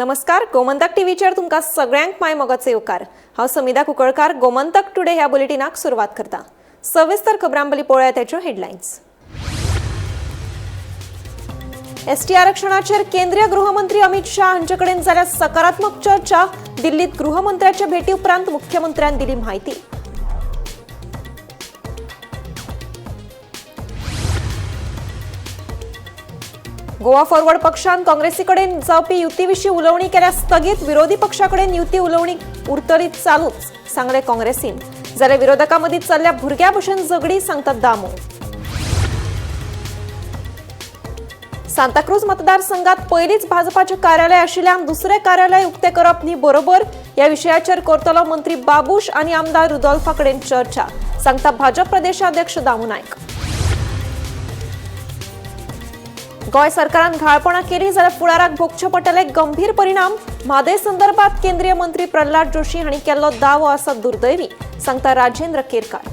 नमस्कार, गोमंतक टीव्हीचेर तुमकां सगळ्यांक माय मोगाचो येवकार. हांव समिधा कुंकळकार. गोमंतक टुडे ह्या बुलेटिनाक सुरवात करता. सविस्तर खबरांबली पळोवया त्याच्यो हेडलायन्स. एसटी आरक्षणाचेर केंद्रीय गृहमंत्री अमित शाह हांचे कडेन जाल्या सकारात्मक चर्चा. दिल्लीत गृहमंत्र्याच्या भेटी उपरांत मुख्यमंत्र्यान दिली म्हायती. गोवा फॉरवर्ड पक्षान काँग्रेसीकडेन जावपी युतीविशीं उलोवणी केल्या स्थगीत. विरोधी पक्षाकडेन युती उलोवणी उरतली चालूच, सांगले काँग्रेसीन. जाल्यार विरोधकां मदीं चल्ल्या भुरग्यां भशेन झगडी, सांगतात दामू. सांताक्रूज मतदारसंघात पयलींच भाजपाचें कार्यालय आशिल्ल्यान दुसरें कार्यालय उक्तें करप न्ही बरोबर, ह्या विशयाचेर करतलो मंत्री बाबूश आनी आमदार रुदोल्फा कडेन चर्चा, सांगता भाजप प्रदेशाध्यक्ष दामू नायक. गोंय सरकारान घाळपणां केली जाल्यार फुडाराक भोगचे पडटले गंभीर परिणाम. म्हादय संदर्भात केंद्रीय मंत्री प्रल्हाद जोशी हांणी केल्लो दावो आसा दुर्दैवी, सांगता राजेंद्र केरकार.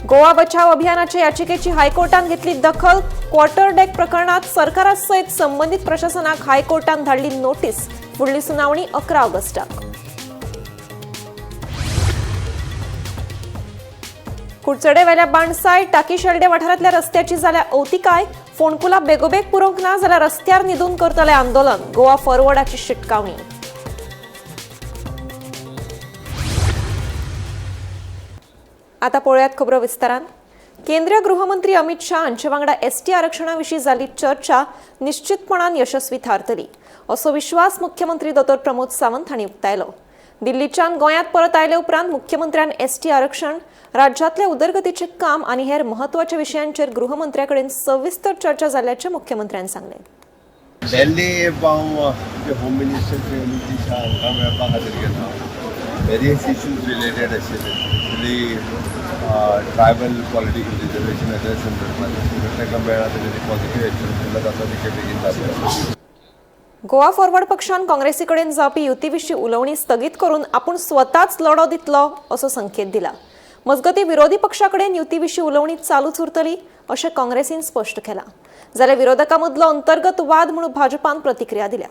गोवा बचाव अभियानाच्या याचिकेची हायकोर्टान घेतली दखल. क्वॉर्टर डेक प्रकरणात सरकारा सयत संबंदीत प्रशासनाक हायकोर्टान धाडली नोटीस. फुडली सुनावणी 11 ऑगस्टाक. कुडचडेवेल्या बाणसाय टाकी शेल्डे वाठारांतल्या रस्त्याची जाल्या अवतिकाय. फोंडकुलां बेगोबेग पुरोवंक ना जाल्यार रस्त्यार न्हिदून करतले आंदोलन, गोवा फॉरवर्डाची शिटकावणी. आता पळोवयात खबरो विस्तारान. केंद्रीय गृहमंत्री अमित शाह हांचे वांगडा एसटी आरक्षणा विशीं जाल्ली चर्चा निश्चितपणान यशस्वी थारतली असो विश्वास मुख्यमंत्री दोतोर प्रमोद सावंत हांणी उक्तायलो. दिल्लीच्यान गोंयांत परत आयले उपरांत मुख्यमंत्र्यान एसटी आरक्षण, राज्यांतल्या उदरगतीचें काम आनी हेर म्हत्वाच्या विशयांचेर गृहमंत्र्या कडेन सविस्तर चर्चा जाल्ल्याचें मुख्यमंत्र्यान सांगलें. दिल्ली हांव होम मिनिस्टर श्री अमित शाह हांकां मेळपा खातीर गेला. वेरियस इश्यूज रिलेटेड आशिल्ले, स्पेशली ट्रायबल पॉलिटिकल रिजर्वेशनाच्या संदर्भात. तांकां मेळ्ळा जाल्यार पॉझिटीव एक्शन केला जाता तितके बेगीन जातलें. गोवा फॉरवर्ड पक्षान काँग्रेसी कडेन जावपी युती विशीं उलोवणी स्थगीत करून आपूण स्वताच लढो दितलो असो संकेत दिला. मजगतीं विरोधी पक्षा कडेन युती विशीं उलोवणी चालूच उरतली अशें काँग्रेसीन स्पश्ट केलां. जाल्यार विरोधकां मदलो अंतर्गत वाद म्हणून भाजपान प्रतिक्रिया दिल्या.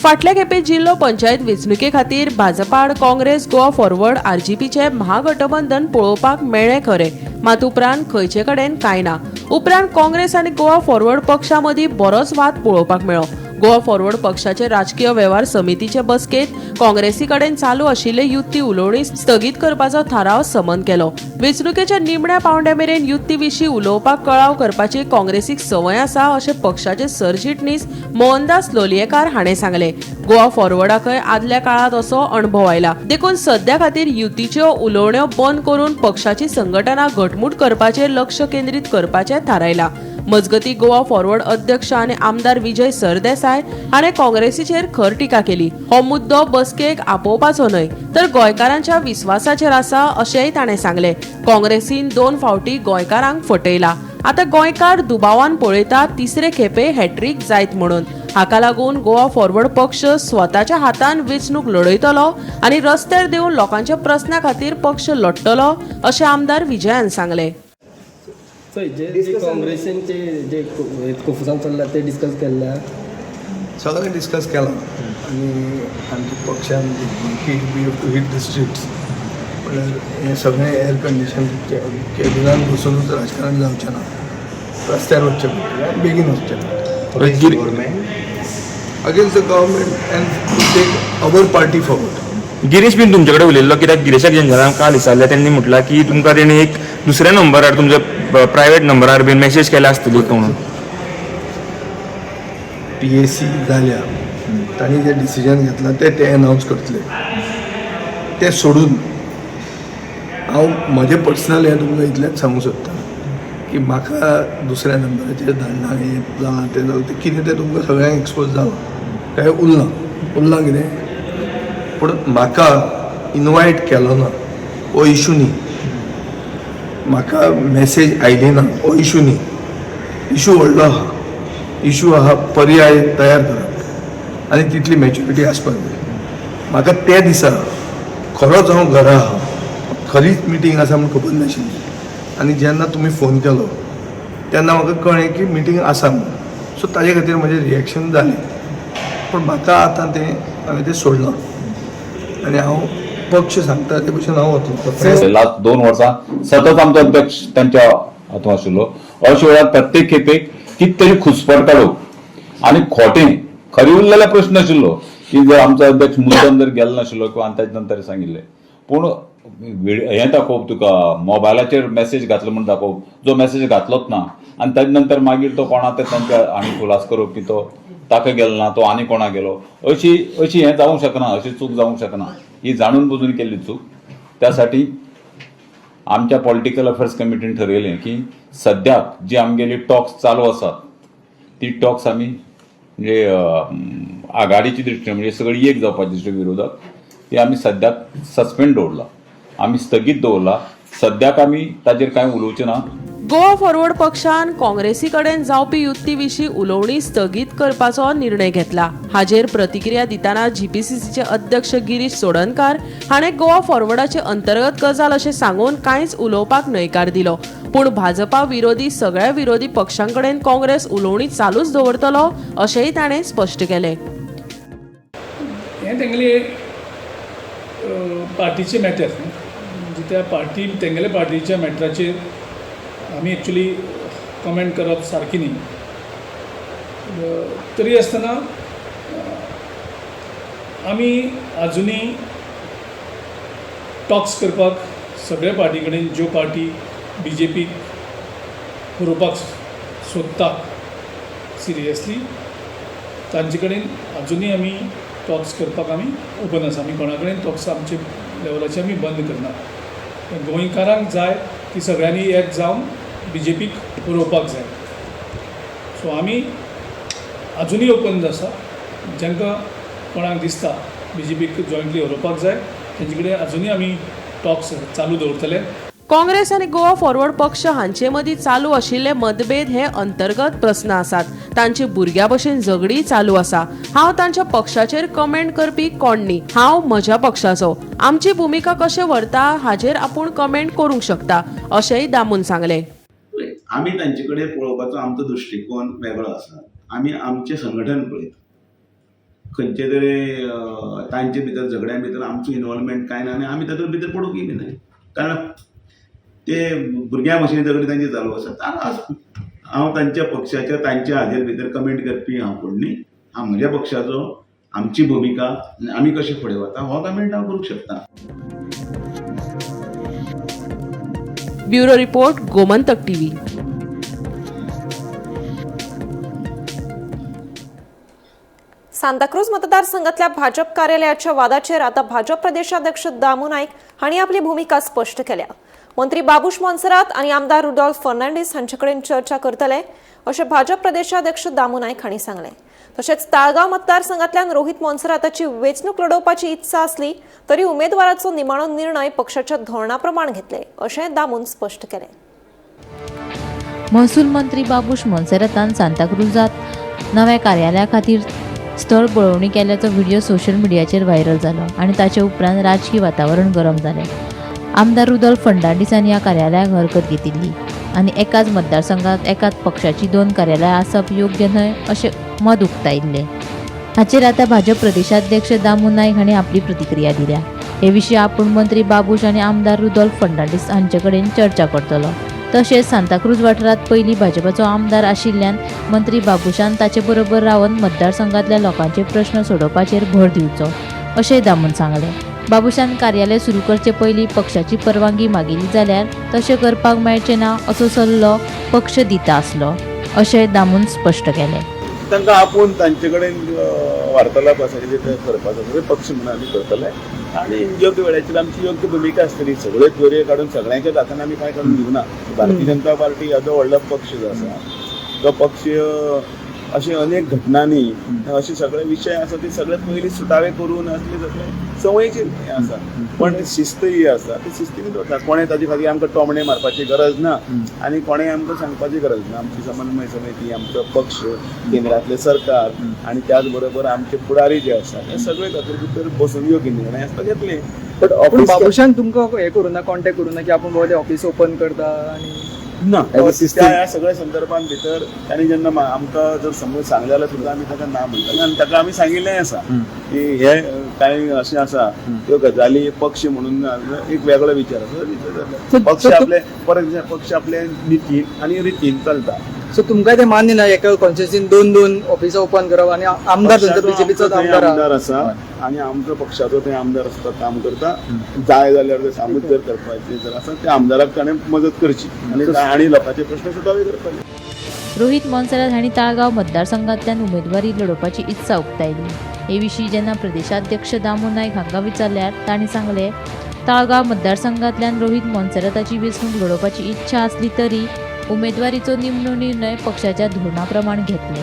फाटल्या खेपे जिल्लो पंचायत वेंचणुके खातीर भाजपा आड काँग्रेस, गोवा फॉरवर्ड, आरजीपीचे महागठबंधन पळोवपाक मेळ्ळें खरें, मात उपरांत खंयचे कडेन कांय ना. उपरांत काँग्रेस आनी गोवा फॉरवर्ड पक्षा मदीं बरोच वाद पळोवपाक मेळ्ळो. गोवा फॉरवर्ड पक्षाचे राजकीय वेव्हार समितीचे बसकेत काँग्रेसी कडेन चालू आशिल्ले युती उलोवणी स्थगीत करपाचो थाराव समन केलो. वेंचणुकेच्या निमण्या पावंड्या मेरेन युती विशीं उलोवपाक कळाव करपाची काँग्रेसीक संवय आसा अशें पक्षाचे सरचिटणीस मोहनदास लोलयेकार हाणें सांगलें. गोवा फॉरवर्डाकय आदल्या काळांत असो अणभव आयला, देखून सद्या खातीर युतीच्यो उलोवण्यो बंद करून पक्षाची संघटना घटमूट करपाचेर लक्ष केंद्रीत करपाचें थारायलां. मजगती गोवा फॉरवर्ड अध्यक्ष आनी आमदार विजय सरदेसाय हाणें काँग्रेसीचेर खर टिका केली. हो मुद्दो बसकेक आपोवपाचो न्हय तर गोंयकारांच्या विस्वासाचेर आसा अशेंय ताणें सांगलें. काँग्रेसीन 2 फावटी गोंयकारांक फटयला, आतां गोंयकार दुबावान पळयता तिसरे खेपे हॅट्रीक जायत म्हणून. हाका लागून गोवा फॉरवर्ड पक्ष स्वताच्या हातान वेंचणूक लढयतलो आनी रस्त्यार देवन लोकांच्या प्रस्ना खातीर पक्ष लढटलो अशें आमदार विजयान सांगलें. चोय जे काँग्रेसीन जे कोफुसांव चल्ला ते डिस्कस केल्ले, सगळें डिस्कस केलां आनी आमच्या पक्षान की we have to hit the streets म्हणल्यार हें सगळें एअर कंडिशन कॅबिनान बसुनूच राजकारण जावचें ना, रस्त्यार वचचें पडटलें आनी बेगीन वचचें पडटलें. Against the government and take our party forward. Girish बीन तुमचे कडेन उलयल्लो कित्याक गिरीशाक जेन्ना काल विचारलें तेन्ना म्हटलां की तुमकां तेणी एक दुसऱ्या नंबरार तुमच्या प्रायवेट नंबरार बीन मॅसेज केल्या आसतली म्हणून. पीएसी जाल्या तांणी जें डिसिजन घेतलां तें ते अनावन्स करतले. तें सोडून हांव म्हजें पर्सनल हें तुमकां इतलेंच सांगूंक सोदता की म्हाका दुसऱ्या नंबराचेर धाडलां, हें जालां तें जालां, तें कितें तें तुमकां सगळ्यांक एक्सपोज जालां, काय उरलां उरलां कितें, पूण म्हाका इनवायट केलो ना हो इशू न्ही, म्हाका मॅसेज आयली ना हो इशू न्ही. इशू व्हडलो आहा, इशू आहा पर्याय तयार करप आनी तितली मॅच्युरिटी आसपाक जाय. म्हाका त्या दिसा खरोच हांव घरा आहा, खरीच मिटींग आसा म्हूण खबर नाशिल्ली. आनी जेन्ना तुमी फोन केलो तेन्ना म्हाका कळ्ळें की मिटींग आसा म्हणून. सो ताजे खातीर म्हजें रिएक्शन जालें, पूण म्हाका आतां तें हांवें तें सोडलां आनी हांव पक्ष सांगता ते भशेन हांव वतलो. लास्ट 2 वर्सां सतत आमचो अध्यक्ष तांच्या हातूंत आशिल्लो. अशे वेळार प्रत्येक खेपेक कितें तरी खुसपट काडप आनी खोटें खरें उरलेलो प्रश्न आशिल्लो की जर आमचो अध्यक्ष मुद्दम जर गेलो नाशिल्लो किंवा आनी ताजे नंतर सांगिल्लें, पूण हें दाखोवप तुका मोबायलाचेर मॅसेज घातलो म्हूण दाखोवप, जो मॅसेज घातलोच ना आनी ताजे नंतर मागीर तो कोणा ते तांच्या आनी खुलास करप की तो ताका गेलो ना, तो आनी कोणा गेलो, अशी अशी हें जावंक शकना, अशी चूक जावंक शकना. ही जाणून बुजून केल्ली चूक. त्यासाठी आमच्या पॉलिटिकल अफेर्स कमिटीन ठरयलें की सद्याक जी आमगेली टॉक्स चालू आसात ती टॉक्स आमी म्हणजे आघाडीची दृश्टीन म्हणजे सगळी एक जावपाची दृश्टीन विरोधक ती आमी सद्याक सस्पेंड दवरला, आमी स्थगीत दवरला. सद्याक आमी ताजेर कांय उलोवचें ना. गोवा फॉरवर्ड पक्षान काँग्रेसी कडेन जावपी युती विशीं उलोवणी स्थगीत करपाचो निर्णय घेतला. हाजेर प्रतिक्रिया दितना जीपीसीसीचे अध्यक्ष गिरीश चोडणकार हाणें गोवा फॉरवर्डाचे अंतर्गत गजाल अशें सांगून कांयच उलोवपाक न्हयकार दिलो. पूण भाजपा विरोधी सगळ्या विरोधी पक्षां कडेन काँग्रेस उलोवणी चालूच दवरतलो अशेंय ताणें स्पश्ट केलें. हें तेंगेले पार्टीचें मॅटर न्हू, म्हणजे त्या पार्टी तेंगेले पार्टीच्या मॅटराचेर आमी एक्चुली कमेंट करप सारकी न्ही. तरी आसतना आमी आजुनूय टॉक्स करपाक सगळ्या पार्टी कडेन, ज्यो पार्टी बी जे पीक हरोवपाक सोदता सिरियसली, तांचे कडेन आजुनूय आमी टॉक्स करपाक आमी ओपन आसा. आमी कोणा कडेन टॉक्स आमचे लेवलाचे आमी बंद करना. गोंयकारांक जाय की सगळ्यांनी एक जावन बी जे पीक हरोवपाक जाय. सो आमी आजुनूय ओपन आसा. जांकां कोणाक दिसता बी जे पीक जॉयंटली हरोवपाक जाय तेंचे कडेन आजुनूय आमी टॉक्स चालू दवरतले. काँग्रेस आनी गोवा फॉरवर्ड पक्ष हांचे मदीं चालू आशिल्ले मतभेद हे अंतर्गत प्रस्न आसात. तांची भुरग्यां भशेन झगडी चालू आसा. हांव तांच्या पक्षाचेर कमेंट करपी कोण न्ही. हांव म्हज्या पक्षाचो, आमची भुमिका कशें व्हरता हाजेर आपूण कमेंट करूंक शकता अशेंय दामून सांगलें. आमी तांचे कडेन पळोवपाचो आमचो दृश्टिकोन वेगळो आसा. आमी आमचें संघटन पळयता. खंयचे तरी तांचे भितर झगड्या भितर आमचो इनवॉल्वमेंट कांय ना आनी आमी तातूंत भितर पडूंकय बी न्हय, कारण ते भुरग्यां भशेन झगडी तांची चालू आसा. हांव तांच्या पक्षाच्या तांच्या हाजेर भितर कमेंट करपी हांव कोण न्ही. हांव म्हज्या पक्षाचो, आमची भुमिका आनी आमी कशें फुडें वता हो कमेंट हांव करूंक शकता. Bureau report, Gomantak TV. Santacruz मतदारसंघातल्या भाजप कार्यालयाच्या वादाचेर आता भाजप प्रदेशाध्यक्ष दामू नाईक हांणी आपली भूमिका स्पश्ट केल्या. मंत्री बाबूश मोन्सेरात आनी आमदार रुडॉल्फ फर्नांडीस हांचे कडेन चर्चा करतले अशें भाजप प्रदेशाध्यक्ष दामू नाईक हांणी सांगलें. तशेंच ताळगांव मतदारसंघातल्यान रोहित मोन्सेराताची वेंचणूक लढोवपाची इत्सा आसली तरी उमेदवाराचो निमाणो निर्णय पक्षाच्या धोरणा प्रमाण घेतले अशें दामून स्पश्ट केलें. महसूल मंत्री बाबूश मोन्सेरातान सांताक्रुजांत नव्या कार्यालया खातीर स्थळ पळोवणी केल्ल्याचो व्हिडिओ सोशल मिडियाचेर व्हायरल जालो आनी ताचे उपरांत राजकी वातावरण गरम जालें. आमदार रुदोल्फ फर्नांडीसान ह्या कार्यालयाक हरकत घेतिल्ली आनी एकाच मतदारसंघात एकाच पक्षाची 2 कार्यालयां आसप योग्य न्हय अशें मत उक्तायिल्लें. हाचेर आतां भाजप प्रदेशाध्यक्ष दामू नायक हांणी आपली प्रतिक्रिया दिल्या. हे विशीं आपूण मंत्री बाबूश आनी आमदार रुदोल्फ फर्नांडीस हांचे कडेन चर्चा करतलो. तशेंच सांताक्रूज वाठारांत पयलीं भाजपाचो आमदार आशिल्ल्यान मंत्री बाबूशान ताचे बरोबर रावन मतदारसंघांतल्या लोकांचे प्रश्न सोडोवपाचेर भर दिवचो अशेंय दामून सांगलें. बाबूशान कार्यालय सुरू करचे पयलीं पक्षाची परवानगी मागिल्ली जाल्यार तशें करपाक मेळचें ना असो सल्लो पक्ष दिता आसलो अशेंय दामून स्पश्ट केलें. तांकां आपोवन तांचे कडेन वार्तालाप आसा कितें तें करपाचो आसा पक्ष म्हणून आमी करतले आनी योग्य वेळाचेर आमची योग्य भुमिका आसतली. सगळे दोरये काडून सगळ्यांच्या हातान आमी कांय काडून दिवना. भारतीय जनता पार्टी हो व्हडलो पक्ष जो आसा तो पक्ष अशे अनेक घटनांनी अशे सगळे विशय आसा ते सगळे पयलीं सुटावे करून असले सगळे संवयेचे हें आसा, पण शिस्त ही आसा ती शिस्तीन वता. कोणें ताजे खातीर आमकां टोमणे मारपाची गरज ना आनी कोणें आमकां सांगपाची गरज ना. आमची समन्वय समिती, आमचो पक्ष, केंद्रांतलें सरकार आनी त्याच बरोबर आमचे फुडारी जे आसा ते सगळे तातूंत भितर बसून योग्य निर्णय आसता घेतले. बट पूण बाबूशान तुमकां हें करूं ना, कॉन्टेक्ट करूं ना की आपूण बाबा ते ऑफिस ओपन करता आनी ना, As a system. त्या ह्या सगळ्या संदर्भात भितर तांणी जेन्ना आमकां जर समज सांगलें जाल्यार सुद्दां आमी ताका ना म्हणटाले आनी ताका आमी सांगिल्लें आसा की हे कांय अशें आसा त्यो गजाली पक्ष म्हणून एक वेगळो विचार आसा. पक्ष आपले परत पक्ष आपले नितीन आनी रितीन चलता. सो तुमकां ते मान्य ना एका कॉन्स्टिट्युन्सीन दोन दोन ऑफिसां ओपन करप आनी आमदार तुमचो बीजेपीचोच आमदार आमदार आसा आनी आमचो पक्षाचो थंय आमदार आसता, काम करता. जाय जाल्यार ते सामूच जर करपाचें जर आसा त्या आमदाराक ताणें मदत करची आनी आनी लोकांचे प्रश्न सुटावे करपाचे. रोहित मोन्सेरात हांणी ताळगांव मतदारसंघांतल्यान उमेदवारी लढोवपाची इत्सा उक्तायली. हे विशीं जेन्ना प्रदेशाध्यक्ष दामू नायक हांकां विचारल्यार तांणी सांगलें, ताळगांव मतदारसंघांतल्यान रोहित मोन्सेराताची वेंचणूक लढोवपाची इत्सा आसली तरी उमेदवारीचो निमणो निर्णय पक्षाच्या धोरणा प्रमाण घेतले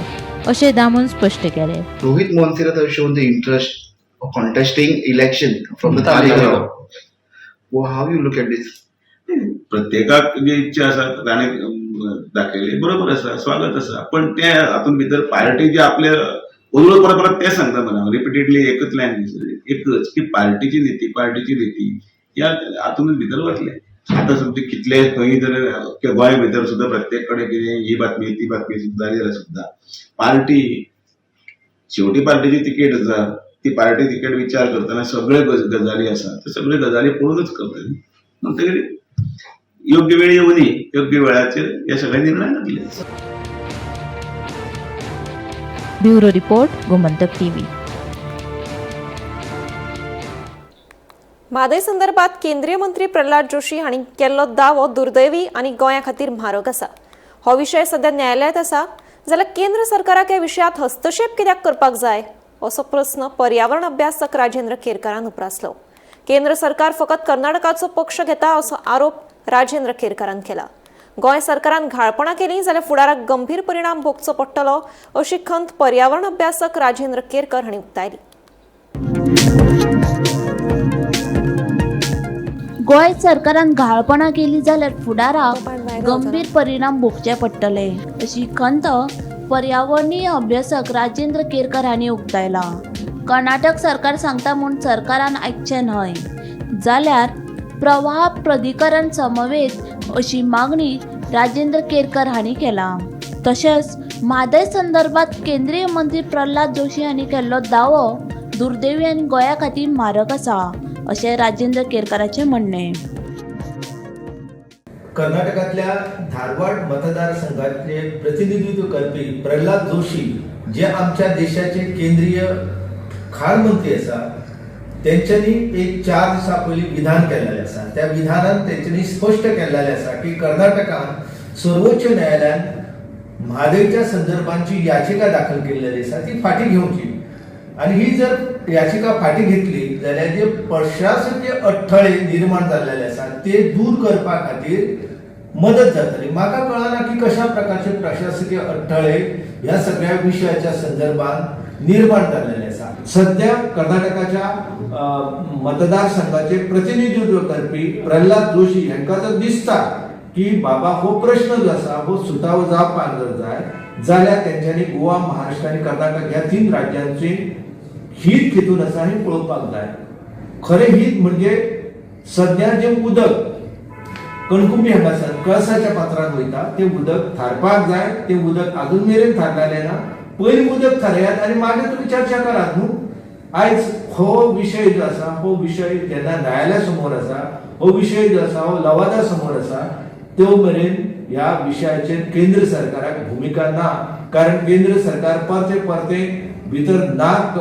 अशें दामून स्पश्ट केलें. Rohit Monserrate has shown the interest of contesting election from the Taleigao. Well, how you look at this? प्रत्येकाक जी इच्छा आसा ताणें दाखयली बरोबर आसा, स्वागत आसा. पण ते हातूंत भितर पार्टी जी आपले उलयलो परत परत तें सांगता मला रिपिटेडली एकच लायन एकच की पार्टीची नीती पार्टीची नीती ह्या हातूनच भितर वतले. आतां समजा कितले खंय जर गोंय भितर सुद्दां प्रत्येक कडेन कितें ही बातमी ती बातमी सुद्दां जाली जाल्यार सुद्दां पार्टी शेवटी पार्टीची तिकेट आसा, ती पार्टी तिकेट विचार करतना सगळे गजाली आसा, ते सगळे गजाली पळोवनच करतले. म्हणटकीर योग्य वेळ येवनी योग्य वेळाचेर हे सगळे निर्णय जातले. Bureau report, Gomantak TV. Mhadei संदर्भात केंद्रीय मंत्री प्रल्हाद जोशी हांणी केल्लो दावो दुर्दैवी आनी गोंया खातीर म्हारग आसा. हो विशय सध्या न्यायालयांत आसा जाल्यार केंद्र सरकाराक ह्या विशयांत हस्तक्षेप कित्याक करपाक जाय असो प्रस्न पर्यावरण अभ्यासक राजेंद्र केरकारान उप्रासलो. केंद्र सरकार फकत कर्नाटकाचो पक्ष घेता असो आरोप राजेंद्र केरकारान केला. गोंय सरकारान घाळपणां केली जाल्यार फुडाराक गंभीर परिणाम भोगचो पडटलो अशी खंत पर्यावरण अभ्यासक राजेंद्र केरकर हांणी उक्तायली. गोंय सरकारान घाळपणां केली जाल्यार फुडाराक गंभीर परिणाम भोगचे पडटले अशी खंत पर्यावरणीय अभ्यासक राजेंद्र केरकर हांणी उक्तायला. कर्नाटक सरकार सांगता म्हूण सरकारान आयकचें न्हय जाल्यार प्रवाह प्राधिकरण समवेत अशी मागणी राजेंद्र केरकर हांणी केला. तशेंच म्हादय संदर्भात केंद्रीय मंत्री प्रल्हाद जोशी हांणी केल्लो दावो दुर्दैवी आनी गोंया खातीर मारक आसा अशें राजेंद्र केरकराचें म्हणणें. कर्नाटकांतल्या धारवाड मतदारसंघाचे प्रतिनिधित्व करपी प्रल्हाद जोशी जे आमच्या देशाचे केंद्रीय खाण मंत्री आसा तेंच्यांनी एक 4 दिसां पयलीं विधान केल्लें आसा. त्या विधानान तेंच्यांनी स्पश्ट केल्लें आसा की कर्नाटकान सर्वोच्च न्यायालयान म्हादयच्या संदर्भात जी याचिका दाखल केल्ली आसा ती फाटीं घेवची आनी ही जर याचिका फाटीं घेतली जाल्यार जे प्रशासकीय अडथळे निर्माण जाल्ले आसा ते दूर करपा खातीर मदत जातली. म्हाका कळना की कशा प्रकारचे प्रशासकीय अडथळे ह्या सगळ्या विशयाच्या संदर्भात निर्माण जाल्ले आसा. सध्या कर्नाटकाच्या मतदारसंघाचे प्रतिनिधित्व करपी प्रल्हाद जोशी हांकां जर दिसता की बाबा हो प्रश्न जो आसा हो सुटावो जावपाक जर जाय जाल्यार तेंच्यांनी गोवा, महाराष्ट्र आनी कर्नाटक ह्या 3 राज्यांची हित हितून आसा हें पळोवपाक जाय. खरें हित म्हणजे सध्या जें उदक कणकुंबी हांगासर कळसाच्या पात्रान वयता तें उदक थारपाक जाय. तें उदक अजून मेरेन थारलेलें ना. पयलीं उदक थारयात आनी मागीर तुमी चर्चा करात न्हू. आयज हो विशय जो आसा हो विशय जेन्ना न्यायालया समोर आसा, हो विशय जो आसा हो लवादा समोर आसा, त्यो मेरेन ह्या विशयाचेर केंद्र सरकाराक भुमिका ना. कारण केंद्र सरकार परते परते भितर नाक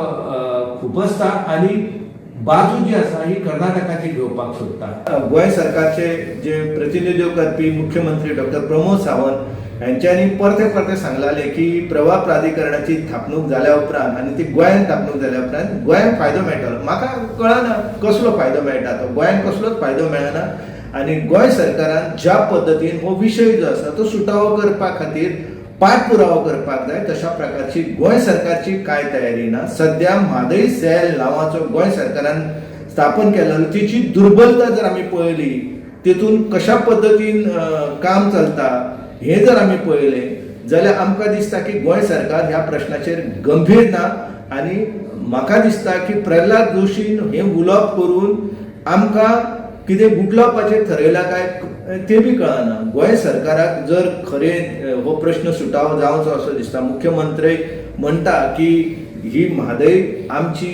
खुपसता आनी बाजू जी आसा ही कर्नाटकाची घेवपाक सोदता. गोंय सरकारचे जे प्रतिनिधित्व करपी मुख्यमंत्री डॉक्टर प्रमोद सावंत हांच्यांनी परते परते सांगलाले की प्रवाह प्राधिकरणाची थापणूक जाल्या उपरांत आनी ती गोंयांत थापणूक जाल्या उपरांत गोंयांक फायदो मेळटलो. म्हाका कळना कसलो फायदो मेळटा तो. गोंयांक कसलोच फायदो मेळना आनी गोंय सरकारान ज्या पद्दतीन हो विशय जो आसा तो सुटावो करपा खातीर पाठपुरावो करपाक जाय तशा प्रकारची गोंय सरकारची कांय तयारी ना. सध्या म्हादय सेल नांवाचो गोंय सरकारान स्थापन केल्लो तिची दुर्बलता जर आमी पळयली, तितून कशा पद्दतीन काम चलता हें जर आमी पळयलें जाल्यार आमकां दिसता की गोंय सरकार ह्या प्रश्नाचेर गंभीर ना. आनी म्हाका दिसता की प्रल्हाद जोशीन हें उलोवप करून आमकां कितें गुटलावपाचें थरयलां काय तें बी कळना. गोंय सरकाराक जर खरें हो प्रश्न सुटावो जावचो असो दिसता, मुख्यमंत्री म्हणटा की ही म्हादय आमची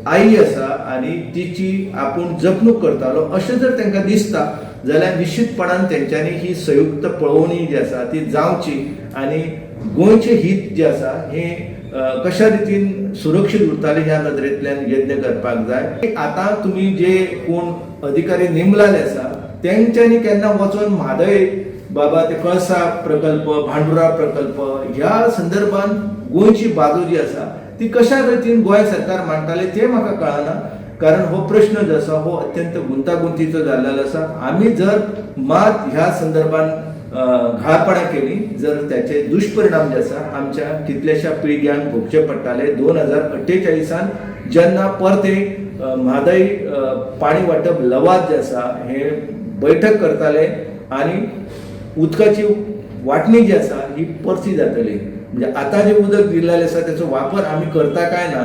आई आसा आनी तिची आपूण जपणूक करतालो, अशें जर तांकां दिसता जाल्यार निश्चितपणान तेंच्यांनी ही संयुक्त पळोवणी जी आसा ती जावची आनी गोंयचें हीत जें आसा हें कशा रितीन सुरक्षीत उरतालें ह्या नदरेंतल्यान यत्न करपाक जाय. आतां तुमी जे कोण अधिकारी नेमलाले आसा तेंच्यांनी केन्ना वचोन म्हादय बाबा ते कळसा प्रकल्प, भांडुरा प्रकल्प ह्या संदर्भान गोंयची बाजू जी आसा ती कशा रितीन गोंय सरकार मांडटाले तें म्हाका कळना, कारण हो प्रश्न जो आसा हो अत्यंत गुंतागुंतीचो जाल्लो आसा. आमी जर मात ह्या संदर्भान घाळपणां केली जर त्याचे दुष्परिणाम जे आसा आमच्या कितल्याश्या पिळग्यांक भोगचे पडटाले. 2048 जेन्ना परते म्हादय पाणी वांटप लवाद जे आसा हे बैठक करताले आनी उदकाची वांटणी जी आसा ही परती जातली. म्हणजे आतां जें उदक दिल्लें आसा तेचो वापर आमी करता काय ना,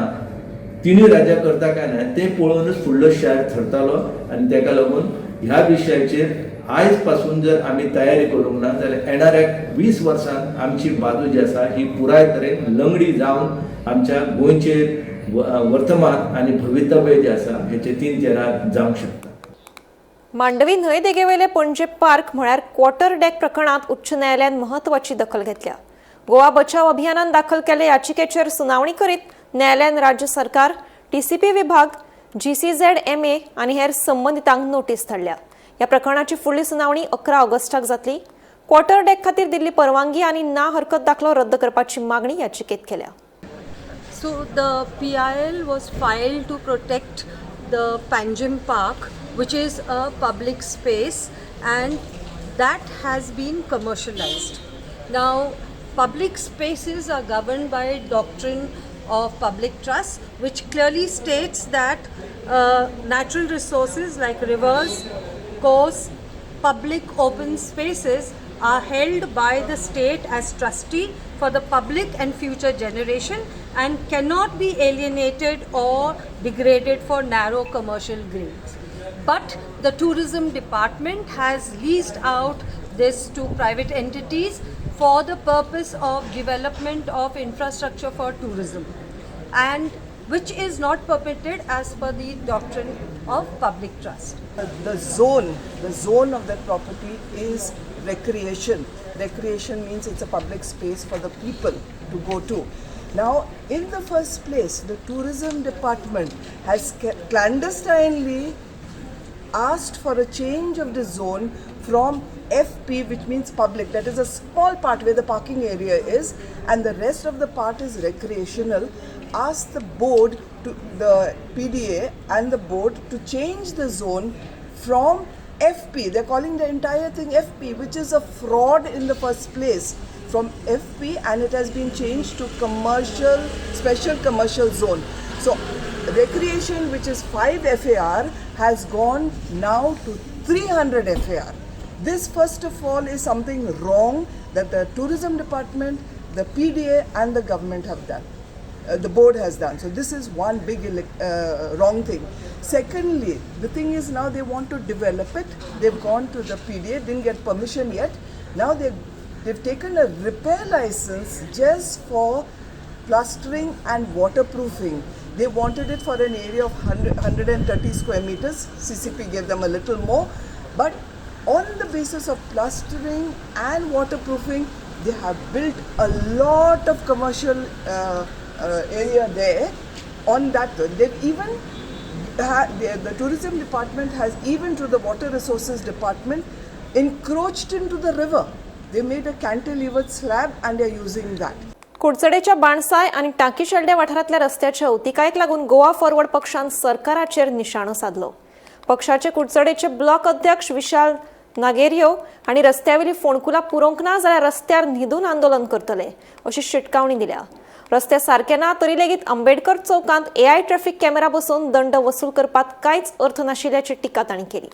तिनूय राज्यां करता काय ना तें पळोवनच फुडलो शार थरतालो आनी तेका लागून ह्या विशयाचेर आयज पासून जर आमी तयारी करूंक ना जाल्यार येणाऱ्या 20 वर्सांत आमची बाजू जी आसा ही पुराय तरेन लंगडी जावन आमच्या गोंयचेर वर्तमान आनी भवितव्य जें आसा हेचे 3-4 जावंक शकता. मांडवी न्हंय देगेवेले पणजे पार्क म्हळ्यार क्वॉर्टर डेक प्रकरणात उच्च न्यायालयान म्हत्वाची दखल घेतल्या. गोवा बचाव अभियानान दाखल केल्ले याचिकेचेर सुनावणी करीत न्यायालयान राज्य सरकार, टीसीपी विभाग, GCZMA आनी हेर संबंदितांक नोटीस धाडल्या. ह्या प्रकरणाची फुडली सुनावणी 11 ऑगस्टाक जातली. क्वॉर्टर डेक खातीर दिल्ली परवानगी आनी ना हरकत दाखलो रद्द करपाची मागणी याचिकेत केल्या. So the PIL was filed to protect the Panjim Park, which is a public space, and that has been commercialized. Now, public spaces are governed by doctrine of public trust, which clearly states that natural resources like rivers, coasts, public open spaces are held by the state as trustee for the public and future generation and cannot be alienated or degraded for narrow commercial gains. But the tourism department has leased out this to private entities for the purpose of development of infrastructure for tourism, and which is not permitted as per the doctrine of public trust. The zone of that property is recreation. Recreation means it's a public space for the people to go to. Now, in the first place, the tourism department has clandestinely asked for a change of the zone from FP, which means public, that is a small part where the parking area is, and the rest of the part is recreational, asked the board, to the PDA and the board, to change the zone from FP. They're calling the entire thing FP, which is a fraud in the first place, from FP, and it has been changed to commercial, special commercial zone. So recreation, which is 5 FAR, has gone now to 300 FAR. This, first of all, is something wrong that the tourism department, the PDA and the government have done. The board has done. So this is one big wrong thing. Secondly, the thing is now they want to develop it. They've gone to the PDA, didn't get permission yet. Now they've taken a repair license just for plastering and waterproofing. They wanted it for an area of 130 square meters. CCP gave them a little more. But on the basis of plastering and waterproofing, they have built a lot of commercial area there. On that, they've even, the tourism department has even to the water resources department encroached into the river. They made a cantilevered slab and they're using that. कुडचडेच्या बाणसाय आनी टाकी शेल्ड्या वाठारांतल्या रस्त्याच्या अवतिकायेक लागून Goa forward पक्षान सरकाराचेर निशाणो साधलो. पक्षाचे कुडचडेचे block अध्यक्ष विशाल नागेरियो हांणी रस्त्यावेली फोंडकुलां पुरोवंक ना जाल्यार रस्त्यार न्हिदून आंदोलन करतले अशी शिटकावणी दिल्या. रस्ते सारके ना तरी लेगीत आंबेडकर चौकांत एआय ट्रॅफिक कॅमेरा बसोवन दंड वसूल करपात कांयच अर्थ नाशिल्ल्याची टिका तांणी केली.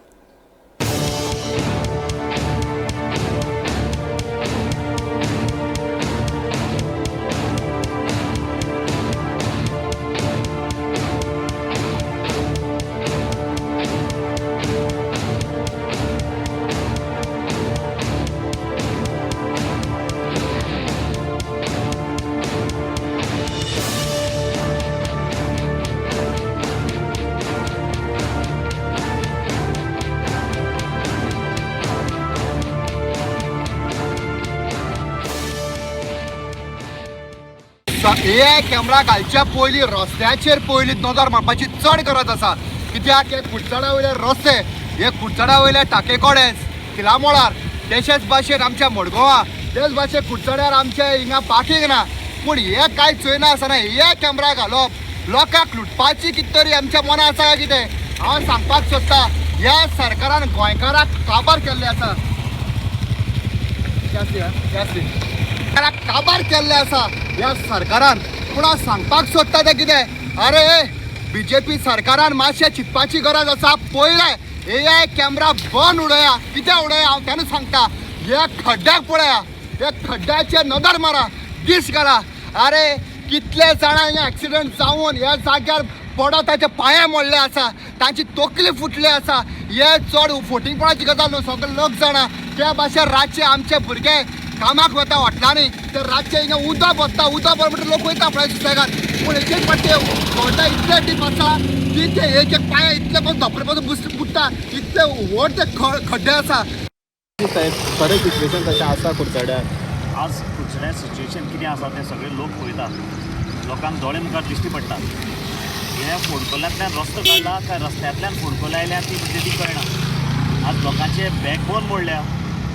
ए I camera घालच्या पयलीं रस्त्याचेर पयलीं नदर मारपाची चड गरज आसा. कित्याक हे कुडचड्या वयले रस्ते, हे कुडचड्या वयले टाके कडेन तिलामोळार, तशेंच भाशेन आमच्या मडगांवां, तेच भाशेन कुडचड्यार आमच्या हिंगा पार्किंग ना. पूण हे कांय चोयना आसतना हे कॅमरा घालप लोकांक लुटपाची कितें तरी आमच्या मनां आसा काय कितें? हांव सांगपाक सोदता ह्या सरकारान गोंयकाराक काबार केल्ले आसा, काबार केल्ले आसा ह्या सरकारान. पूण हांव सांगपाक सोदता तें कितें, अरे बीजेपी सरकारान मातशें चिंतपाची गरज आसा. पयलें ए I camera बंद उडया, कितें उडया हांव तेन्ना सांगता. ह्या खड्ड्याक पळया, ह्या खड्ड्याचेर नदर मारा, दीस घाला. अरे कितले जाणां हे एक्सिडंट जावन ह्या जाग्यार पडत ताचे पांये मोडले आसा, तांची तकली फुटली आसा. हे चड फोटिंगपणाची गजाल न्हू, सगळे लोक जाणा. त्या भाशेन रातचे आमचे भुरगे कामाक वता हॉटलांनी, ते रातचे हिंगा उदक वता, उदक भर म्हणटा लोक वयता आपल्या सुसेगाद. पूण एक एक फावटी खड्डे इतले डीप आसा की ते एक एक पांये इतले पण धोपरे पासून बुडटा, इतले व्हड ते खड्डे आसा. साहेब, खरें सिच्युएशन तशें आसा कुडचड्यार? आज कुडचड्यार सिच्युएशन कितें आसा तें सगळे लोक पळयतात, लोकांक दोळे मुखार दिश्टी पडटा. हे फोंडकुलांतल्यान रस्तो काडला काय रस्त्यांतल्यान फोंडकुलां आयल्या ती म्हणजे ती कळना. आज लोकांचे बॅकबोन मोडल्या,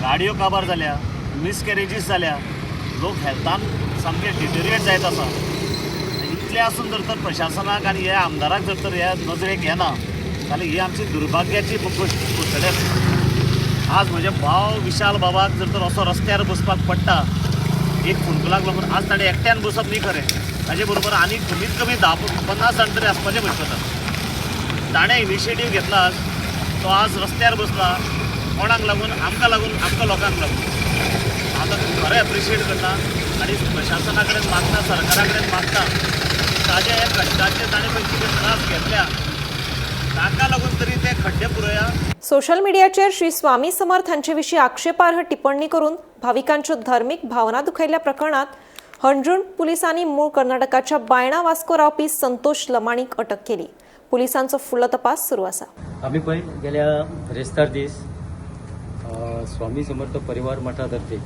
गाडयो काबार जाल्या, मिसकॅरेजीस जाल्या, लोक हेल्थान सामके डिटेरिएट जायत आसा. इतलें आसून जर तर प्रशासनाक आनी ह्या आमदाराक जर तर ह्या नजरेक येना जाल्यार ही आमची दुर्भाग्याची गोश्ट कुडचड्यार. आज म्हज्या भाव विशाल बाबाक जर तर असो रस्त्यार बसपाक पडटा एक फोंडकुलाक लागून, आज ताणें एकट्यान बसप न्ही खरें, ताजे बरोबर आनी कमीत कमी 10-50 जाण तरी आसपाचें पडटा. ताणें इनिशिएटीव घेतला, आज तो आज रस्त्यार बसला. कोणाक लागून? आमकां लागून, आमकां लोकांक लागून. आतां खरें एप्रिशिएट करता आनी प्रशासना कडेन मागता, सरकारा कडेन मागता, ताजे हे कश्टाचे ताणें पळय कितें त्रास घेतल्या ताका लागून तरी ते खड्डे पुरोया. सोशल मिडियाचेर श्री स्वामी समर्थ हांचे विशीं आक्षेपार्ह टिप्पणी करून भाविकांच्यो धार्मीक भावना दुखयल्ल्या प्रकरणात हणजूण पुलिसांनी मूळ कर्नाटकाच्या बायणा वास्को रावपी संतोष लमाणीक अटक केली. पुलिसांचो फुडलो तपास सुरू आसा. आमी पळय गेल्या रेस्तार दीस स्वामी समर्थ परिवार मठातर्फे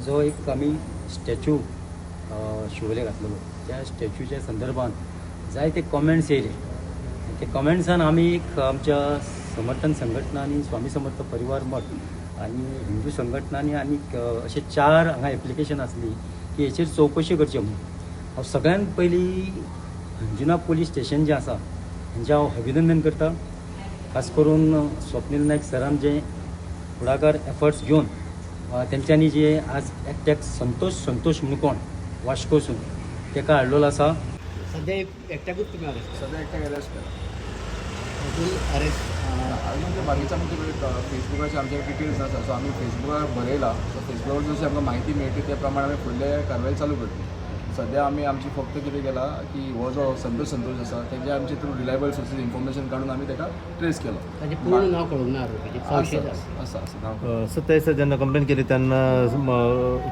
जो एक आमी स्टॅच्यू शिवोले घातलेलो त्या स्टॅच्यूच्या संदर्भात जायते कॉमेंट्स येयले. ते कॉमेंट्सान आमी एक आमच्या समर्थन संघटना आनी स्वामी समर्थ परिवार मठ आनी हिंदू संघटनांनी आनी अशे 4 हांगा एप्लिकेशन आसली की हेचेर चवकशी करची म्हणून. हांव सगळ्यान पयलीं अंजुना पोलीस स्टेशन जें आसा हेंचें हांव अभिनंदन करता. खास करून स्वप्नील नायक सरान जे फुडाकार एफर्ट्स घेवन तेंच्यांनी जे आज एकट्याक संतोष म्हणून कोण वास्कोसून तेका हाडलेलो आसा. सध्या एकट्याकूच तुमी अरेस्ट? सध्या एकट्याक अरेस्ट केला. अरेस्ट अजून बाकीच्या आमचे फेसबुकाचे आमचे डिटेल्स आसा, सो आमी फेसबुकार बरयला, सो फेसबुकार जशी आमकां म्हायती मेळटी त्या प्रमाणे आमी फुडले कारवाय चालू करतले. सध्या आमी आमची फक्त कितें केलां की हो जो संतोष आसा तेजे आमचे थ्रू रिलायबल सोर्सीस इन्फॉर्मेशन काडून आमी ताका ट्रेस केलो. ताचें पूर्ण नांव कळूंक ना आरोपीचें, संशयीत आसा नांव. 27 जेन्ना कंप्लेन केली तेन्ना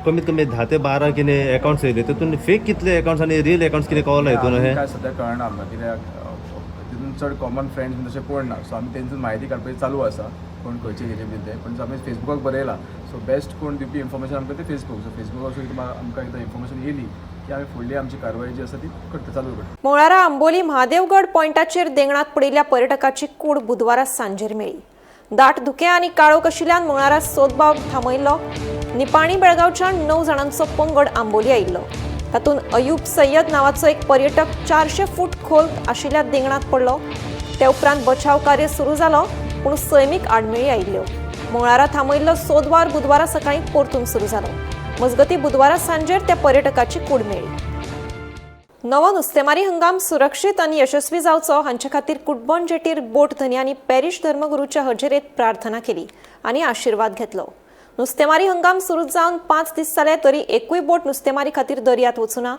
कमीत कमी 10 ते 12 कितें अकाउंट्स येयले, तितून फेक कितले अकाउंट्स आनी रियल अकाउंट्स कितें कळ्ळो हितून? हें काय सध्या कळना आमकां, कित्याक तितून चड कॉमन फ्रेंड्स बीन तशें कोण ना, सो आमी तेंची म्हायती काडपाची चालू आसा कोण खंयचे कितें बीन तें. पूण आमी फेसबुकाक बरयला, सो बेस्ट कोण दिवपी इन्फॉर्मेशन आमकां तें फेसबूक. सो फेसबुकार आमकां एकदां इन्फॉर्मेशन येयली की आमी फुडली आमची कारवाय जी आसा ती करता, चालू करता. मंगळारा आंबोली महादेवगड पॉयंटाचेर देंगणात पडिल्ल्या पर्यटकाची कूड बुधवारा सांजेर मेळ्ळी. दाट धुकें आनी काळोख आशिल्ल्यान मंगळारा सोदवावर थांबयल्लो. निपाणी बेळगांवच्या 9 जाणांचो पंगड आंबोली आयिल्लो. तातूंत अयूब सय्यद नांवाचो एक पर्यटक 400 फूट खोल आशिल्ल्या देंगणात पडलो. ते उपरांत बचाव कार्य सुरू जालो, पूण सैमीक आडमेळी आयिल्ल्यो. मंगळारा थांबयल्लो सोदवावर बुधवारा सकाळीं परतून सुरू जालो. मजगती बुधवारा सांजेर त्या पर्यटकाची कूड मेळ्ळी. नवो नुस्तेमारी हंगाम सुरक्षीत आनी यशस्वी जावचो हांचे खातीर कुटबण जेटीर बोट धनयांनी पॅरिश धर्मगुरूच्या हजेरेत प्रार्थना केली आनी आशिर्वाद घेतलो. नुस्तेमारी हंगाम सुरू जावन 5 दीस जाले तरी एकूय बोट नुस्तेमारी खातीर दर्यांत वचूना.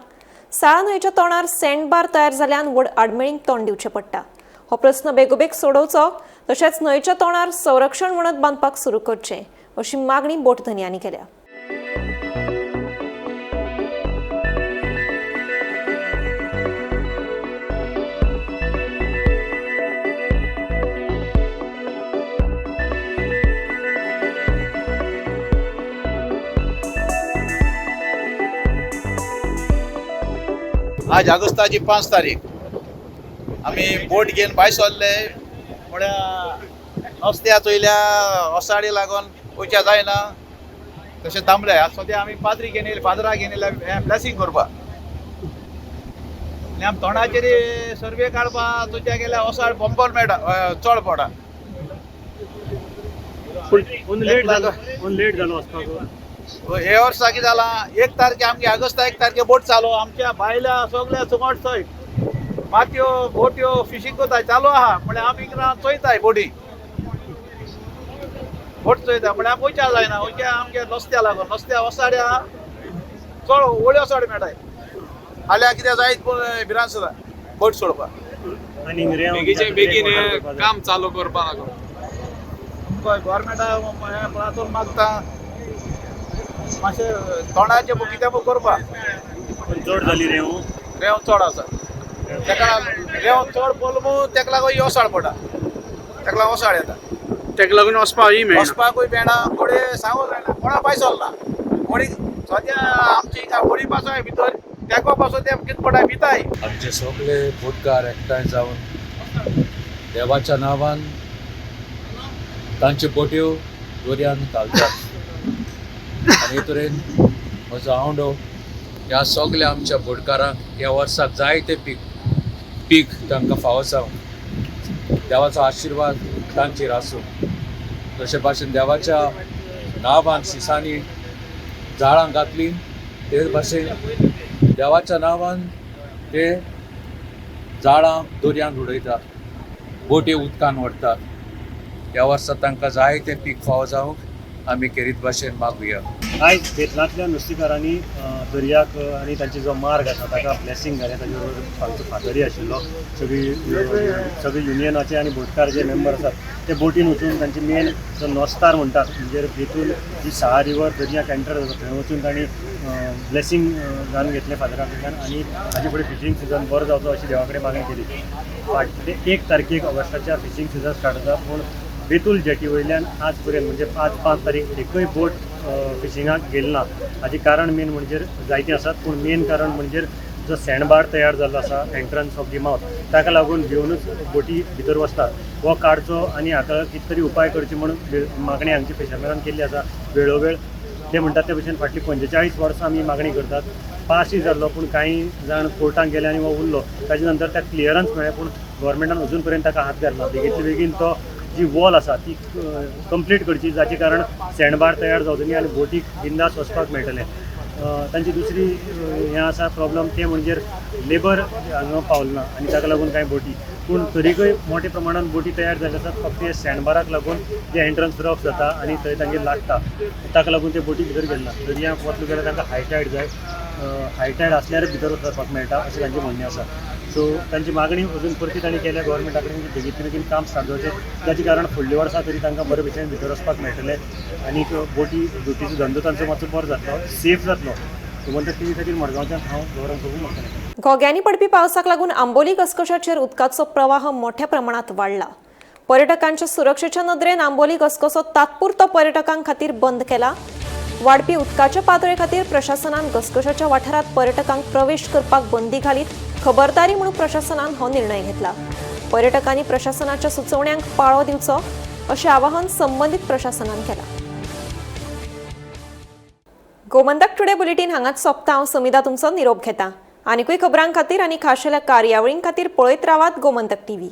साळा न्हंयच्या तोंडार सँडबार तयार जाल्यान व्हड आडमेळींक तोंड दिवचें पडटा. हो प्रस्न बेगोबेग सोडोवचो, तशेंच न्हंयच्या तोंडार संरक्षण वणत बांदपाक सुरू करचें अशी मागणी बोट धनयांनी केल्या. आज ऑगस्टाची 5 तारीख. आमी बोट घेवन भायर सरले म्हळ्यार नुस्त्या चोयल्या ओसाडी लागून वयच्या जायना तशें थांबले. आज सद्या आमी पाद्री घेवन येयले, फादरा घेवन येयले हें ब्लेसींग करपाक. आनी आमी तोंडाचेर सर्वे काडपा तुज्या गेल्यार ओसाड बंपर मेळटा, चड पडटा. लेट जालो वचपाक हे वर्सा कितें जालां, 1 तारखे आमगे ऑगस्टा 1 तारखे बोट चालू. आमच्या बायल्या सगळ्या सुंगट सयत मातयो बोट्यो फिशींग करताय चालू आहा. म्हळ्यार आमी हिंगा चोयताय बोटी, बोट चोयता म्हळ्यार आमी वयच्या जायना, वयच्या आमगे नुस्त्या लागून नुस्त्या ओसाड्या चड व्हडल्यो ओसाड मेळटाय. हाल्यार कितें जायत पूण भिरांत सुद्दां बोट सोडपाक. बेगीचे बेगीन काम चालू करपा लागून गोवोरमेंटा हातून मागता मातशें तोंडाचें कितें करपा. चड जाली रेंव, रेंव चड आसा तेका रेंव चड पडलो म्हूण तेका लागून ओसाड पडटा, तेका लागून ओसाड येता, तेका लागून वचपाकूय मेळना, वचपाकूय मेळना. कोडे सांगूंक जायना, कोणा पांय सरना. होडी सद्या आमची हिंगा होडी पासून भितर तेको पासून ते कितें पडटा भिताय. आमचे सगळे बोटकार एकठांय जावन देवाच्या नांवान तांच्यो बोट्यो दर्यान घालतात आनी हे तरेन म्हजो आवंडो ह्या सगळ्या आमच्या बोटकारांक ह्या वर्साक जायते पीक तांकां फावो जावं, देवाचो आशिर्वाद तांचेर आसूं. तशे भाशेन देवाच्या नांवान शिसांनी जाळां घातली, ते भाशेन देवाच्या नांवान ते जाळां दर्यांत उडयतात, बोटी उदकान व्हरतात. ह्या वर्सा तांकां जायते पीक फावो जावंक आमी खेरीत भाशेन मागुया. आयज बेतलांतल्या नुस्तेकारांनी दर्याक आनी तांचे जो मार्ग आसा ताका ब्लेसींग घालें. ताजे बरोबर आमचो फादरय आशिल्लो, सगळी युनियनाचे आनी बोटकार जे मेंबर आसात ते बोटीन वचून तांचे मेन जो नोस्तार म्हणटात म्हणजे बेतूल जी सहा रिवर दर्याक एंटर जाता थंय वचून तांणी ब्लेसींग घालून घेतलें फादरा कडल्यान आनी ताजे फुडें फिशींग सिजन बरो जावचो अशी देवा कडेन मागणी केली. फाटले 1 तारखेक ऑगस्टाच्या फिशींग सिजन स्टार्ट जाता, पूण बेतूल जेटी वयल्यान आज पर्यंत म्हणजे 5 तारीख एकूय बोट फिशिंगाक गेली ना. हाचें कारण मेन म्हणजे जायतीं आसात, पूण मेन कारण म्हणजे जो सँडबार तयार जाल्लो आसा एंट्रन्स ऑफ the mouth ताका लागून भिवनूच बोटी भितर वचतात. हो काडचो आनी हाका कितें तरी उपाय करचे म्हूण मागणी हांगची फिशरमॅनान केल्ली आसा वेळोवेळ. ते म्हणटात ते भशेन फाटलीं 45 वर्सां आमी मागणी करतात. पासूय जाल्लो पूण कांय जाण कोर्टाक गेले आनी हो उरलो. ताजे नंतर ताका क्लियरन्स मेळ्ळें, पूण गव्हर्मेंटान अजून पर्यंत ताका हात घालना. बेगींतले बेगीन तो जी वॉल आसा ती कंप्लीट करची, जाचे कारण सँडबार तयार जावचो न्ही आनी बोटीक बिंदास वचपाक मेळटलें. तांची दुसरी हें आसा प्रॉब्लम तें म्हणजे लेबर हांगा पावल ना आनी ताका लागून कांय बोटी, पूण तरीकय मोठ्या प्रमाणान बोटी तयार जाल्ले आसात. फक्त हे सँडबाराक लागून जे एंट्रन्स रफ जाता आनी थंय तांगेर लागता ताका लागून ते बोटी भितर गेले ना. दर्यांत वतलो जाल्यार तांकां हाय टायड जाय, हाय टायड आसल्यार भितर वचपाक मेळटा अशें तांचें म्हणणें आसा. सो तांची मागणी अजून परती तांणी केल्या गव्हर्मेंटा कडेन की बेगीन बेगीन काम स्टार्ट जावचें, जाचें कारण फुडल्या वर्सा तरी तांकां बरे भशेन भितर वचपाक मेळटलें आनी बोटी बोटीचो धंदो तांचो मातसो बरो जातलो, सेफ जातलो. गोमंतक टीव्ही खातीर मडगांवच्यान हांव गौरव प्रभू मडगांवकर. घोग्यांनी पडपी पावसाक लागून आंबोली घसघशाचेर उदकाचो प्रवाह मोठ्या प्रमाणात वाडला. पर्यटकांच्या सुरक्षेच्या नदरेन आंबोली घसघसो तात्पुरतो पर्यटकां खातीर बंद केला. वाडपी उदकाच्या पातळे खातीर प्रशासनान घसघशाच्या वाठारांत पर्यटकांक प्रवेश करपाक बंदी घालीत खबरदारी म्हणून प्रशासनान हो निर्णय घेतला. पर्यटकांनी प्रशासनाच्या सुचोवण्यांक पाळो दिवचो अशें आवाहन संबंदीत प्रशासनान केलां. गोमंतक टुडे बुलेटीन हांगाच सोंपता. हांव समिधा तुमचो निरोप घेता. आनिकूय खबरां खातीर आनी खाशेल्या कार्यावळीं खातीर पळयत रावात गोमंतक टीव्ही.